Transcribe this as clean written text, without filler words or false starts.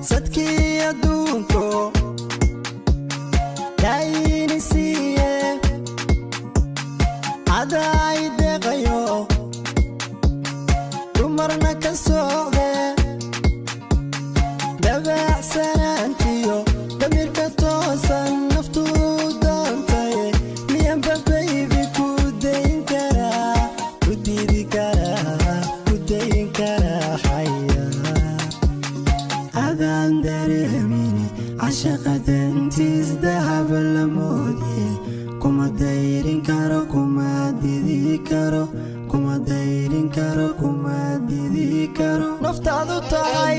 Sadkii adduunko daayini siiye, cadaay deeqayo dumarna ka socde, dabacsanaantiyo damirka toosan naftu doontay. Miyanba baby ku dayn karaa, ku diidi karaa, ku dayn karaa? Xaya adaan dareemini cashaqa dantiis dahab la moodiye. Kuma dayrin karo, kuma didi karo, kuma dayrin karo, kuma didi karo. Naftaadu tahay.